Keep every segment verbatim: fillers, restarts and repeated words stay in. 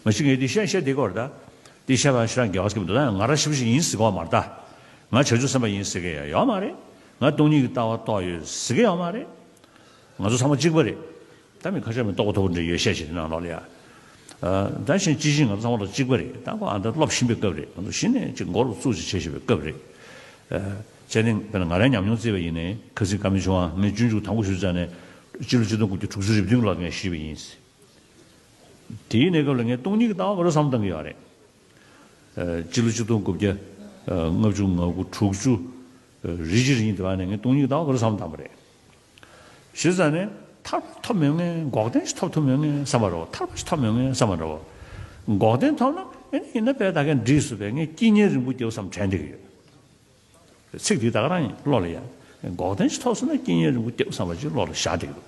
མ་གཞི་ངས་འདི་བཤད་བཤད་བསྡད་ཀྱི་ཡོད་རེད་ད། འདི་བཤད་པ་ཞེ་དྲག་འགལ་བ་ཟེར་གྱི་མི་འདུག་ད་ང་རང་ཞེ་པོ་ཞིག་ཡིན་ཟེར་གྱི་ཡོད་མ་རེད་ད། ང་བྱང་ཆུབ་སེམས་དཔའ་ཡིན་ཟེར་གྱི་ཡོད་མ་རེད། ང་སྟོང་ཉིད་ཀྱི་ལྟ་བ་རྟོགས་ཡོད་ཟེར་གྱི་ཡོད་མ་རེད། ང་ཚོ་ཚང་མ་གཅིག་པ་རེད། ད་མི་ཁ་ཤས་མི་རྟོགས་པ་མཐོ་པོ་འདྲ་ཡོད་བཤད་བཞིན་ནང་ལོགས་ལ་ཡ། ད་གཞན་ཅི་བཞིན་ང་ཚོ་ཚང་མ་ལ་གཅིག་པ་རེད། ད་ཁོ་ཨ་ད་སློབ་བཞིན་པའི་སྐབས་རེད། ང་ཚོ་གཞི་ནས་ཅིག་མགོ་ལ་བཙུགས་ཅིག་བྱེད་བཞིན་པའི་སྐབས་རེད། བྱས་ནས་དཔེར་ན་ང་རའི་ཉམས་མྱོང་བརྩིས་པ་ཡིན་ནའི་ཁ་སང་ཀ་མེལ་ཆུང་བ་ངས་སྤྱོད་འཇུག་དང་པོ་ཞུ་ཙང་ནས་སྤྱི་ལོ་ཆིག་སྟོང་དགུ་བརྒྱ་དྲུག་ཅུ་རེ་བདུན་ལོར་ངས་ཞུས་པ་ཡིན། དེའི་གནས་སྐབས་ལ་ངས་སྟོང་ཉིད་ཀྱི་ལྟ་བ་ག་རེ་བསམ་བློ་བཏང་གི་ཡོད་རེད། སྤྱི་ལོ་ཆིག་སྟོང་དགུ་བརྒྱ་ལྔ་བཅུ་ང་དགུ་དྲུག་ཅུ་རེ་གཅིག་རེ་གཉིས་དེ་བར་ནས་ངས་སྟོང་ཉིད་ཀྱི་ལྟ་བ་ག་རེ་བསམ་བློ་བཏང་པ་རེད། ཞེས་ཙང་ནས་ཐར་པ་ཐོབ་མྱོང་ངེས། འགོག་བདེན་ཞིག་ཐོབ་ཐུབ་མྱོང་ངེས་བསམ་པ་རེད། ཐར་པ་ཞིག་ཐོབ་མྱོང་ངེས་བསམ་པ་རེད། འགོག་བདེན་ཐོབ་ན་ཨེ་ནི་ཡིན་ན་དཔེ་ད་གིན་འགྲིག་སོང་བས་ངས་སྐྱིད་ཉལ་རིང་པོ་སྐྱེལ་བསམ་དྲན་བསྡད་ཀྱི་ཡོད། ཚིག་འདི་ད་ག་རང་ཡིན་བློ་ལ་ཡ། འགོག་བདེན་ཞིག་ཐོབ་སོང་ན་སྐྱིད་ཉལ་རིང་པོ་སྐྱེལ་བསམ་པ་ཅིག་བློ་ལ་བཞག་བསྡད་ཀྱི་འདུག་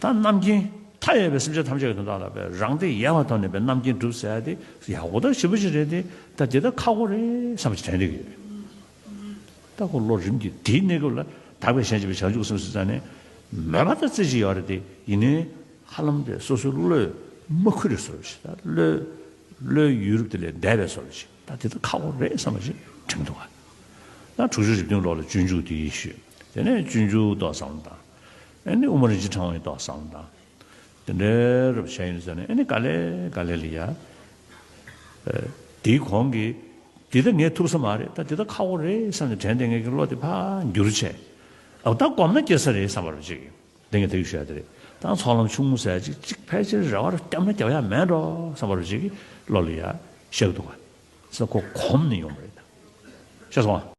ད་རྣམ་མཁྱེན་མཐའ་ཡས་པའི་སེམས་ཅན་ཐམས་ཅད་ཀྱི་དོན་དག་ལ་བས་རང་སྡེ་ཡལ་བ་ཐོག་ནས་པའི་རྣམ་མཁྱེན་སྒྲུབ་ཟེར་ཡ་དེ་ཡག་པོ་དང་ཞིབ་པོ་ཞིག་རེད་དེ། ད་དེ་ད་ཁག་པོ་རེད་བསམ་པ་ཞིག་དྲན་བསྡད་ཀྱི་ཡོད། ད་ཁོ་བློ་རིམ་གྱིས་དེའི་གནས་སྐབས་ལ་དག་པའི་གཞན་གཅེས་པའི་བྱང་ཆུབ་སེམས་ཟེར་ཙང་ནས་མོས་པ་ད་རྩེ་གཅིག་ཡོད་རེད་དེ། ཡིན་ནའི་ཧ་ལམ་དེ་སོ་སོའི་བློས་མ་ཁུར་བའི་བཟོ་འདྲ་ཞིག་ད་བློས་བློའི་ཡུལ་རབས་དེ་ལས་འདས་པའི་བཟོ་འདྲ་ཞིག་ད་དེ་ད་ཁག་པོ་རེད་བསམ་པ་ཞིག་དྲན་འདུག་ག་ད་དྲུག་ཅུ་རེ་བདུན་ལོ་ལ་སྤྱོད་འཇུག་དེ་ཡིས་ཞུས། དེ་ནས་སྤྱོད་འཇུག་ཏོག་བསམ་བློ་བཏང་། ཨ་ནི་དབུ་མ་རིན་ཆེན་ཕྲེང་བ་ཡི་ཏོག་བསམ་བློ་བཏང་། དེ་འདྲའི་རབ་བྱས་ཡིན་ཟེར་ནས་ཨ་ནི་ག་ལེ་ག་ལེ་ལ་ཡ། དེའི་གོང་གི་འདི་ད་ངས་ཐུབ་ས་མ་རེད། ད་འདི་ད་ཁག་པོ་རེད་བསམ་ནས་དྲན་ཏེ་ངས་ཀྱི་བློ་དེ་ཕར་འགྱུར་བྱས། ཨ་ད་གོམས་ན་སྐྱེ་ས་རེད་བསམ་པ་རུ་ཅིག་འདི་ངས་དེ་ཞུ་ཡ་དེ་རེད། ད་ཚོགས་ལམ་ཆུང་ངུ་ཟེར་ཡ་ཅིག་ཅིག་ཕལ་ཆེར་རེ་བ་རུ་བརྒྱབ་ན་རྒྱབ་ཡ་མེད་འགྲོ་བསམ་པ་རུ་ཅིག་གི་བློ་ལ་ཡ་ཤར་གི་འདུག་ག་ས་ཁོ་གོམས་ནས་ཡོང་བ་རེད། ཤེས་སོང་ཨ།